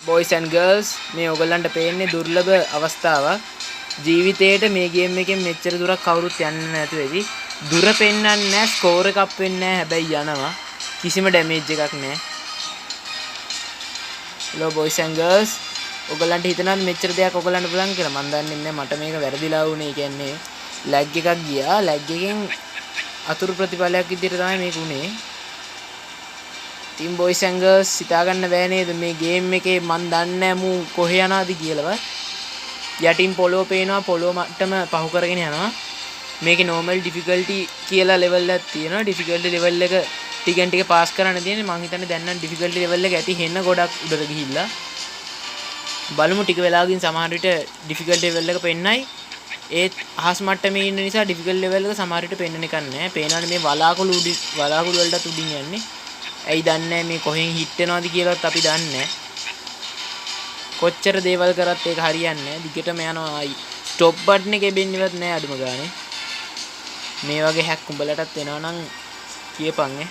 Boys and girls, මේ ඔයගොල්ලන්ට පේන්නේ දුර්ලභ අවස්ථාවක්. ජීවිතේට මේ ගේම් එකෙන් මෙච්චර දුරක් කවුරුත් යන්නේ නැතුව ඇති. දුර පෙන්වන්නේ නැහැ, ස්කෝර් එකක් වෙන්නේ නැහැ, හැබැයි යනවා. කිසිම ඩැමේජ් එකක් නැහැ. Hello boys and girls, ඔයගොල්ලන්ට හිතනවද මෙච්චර දෙයක් ඔයගොල්ලන්ට පුළුවන් කියලා? මන් දන්නේ නැහැ, මට මේක වැරදිලා වුණේ. ඒ කියන්නේ ලැග් එකක් ගියා. ලැග් එකෙන් අතුරු ප්‍රතිඵලයක් විදිහට තමයි මේක වුණේ. ඉතින් බොයිස් ඇන්ඩ් ගර්ල්ස්, හිතා ගන්න බෑ නේද මේ ගේම් එකේ මන් දන්නේ නෑ මූ කොහේ යනවද කියලාවත්. යටින් පොළොව පේනවා, පොළොව මට්ටම පහු කරගෙන යනවා. මේකේ නෝමල්, ඩිෆිකල්ටි කියලා ලෙවල් එකක් තියෙනවා. ඩිෆිකල්ටි ලෙවල් එක ටිකෙන් ටික පාස් කරන්න තියෙන්නේ. මං හිතන්නේ දැන් නම් ඩිෆිකල්ටි ලෙවල් එක ඇති හෙන්න ගොඩක් උඩට ගිහිල්ලා. බලමු, ටික වෙලාවකින් සමහර විට ඩිෆිකල්ටි ලෙවල් එක පෙන්නයි. ඒත් අහස් මට්ටමේ ඉන්න නිසා ඩිෆිකල්ටි ලෙවල් එක සමහර විට පෙන්නන එකක් නෑ. පේනවනේ මේ වලාකුළු උඩින්, වලාකුළු වලටත් උඩින් යන්නේ. ඇයි දන්නේ මේ කොහෙන් හිට් වෙනවද කියලාත් අපි දන්නේ නෑ. කොච්චර දේවල් කරත් ඒක හරියන්නේ නෑ. දිගටම යනවා ආයි. ස්ටොප් බටන් එක එබෙන්නේවත් නෑ අඩුම ගානේ. මේ වගේ හැක් උඹලටත් එනවා නම් කියපන් ඈ.